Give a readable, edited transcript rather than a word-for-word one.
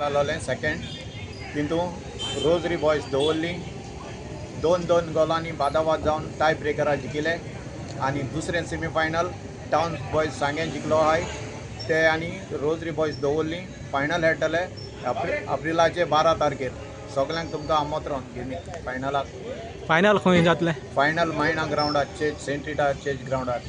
आसलेलें सेकेंड, तितून rosary boys दवरली 2-2 गोलांनी बादाबाद जावन टाय ब्रेकरार जिखले. आनी दुसरें सेमीफायनल टावन बॉयज सांगें जिखलो आहाय ते आनी रोजरी बॉयज दवरली फायनल खेळटले एप्रिलाचे 12 तारखेर. सगल्यांक तुमकां आमंत्रण गेमी फायनलाक. फायनल खंय जातलें? फायनल मायणा ग्रावंडार, चेज सेंट रिटा चेज ग्रावंडार.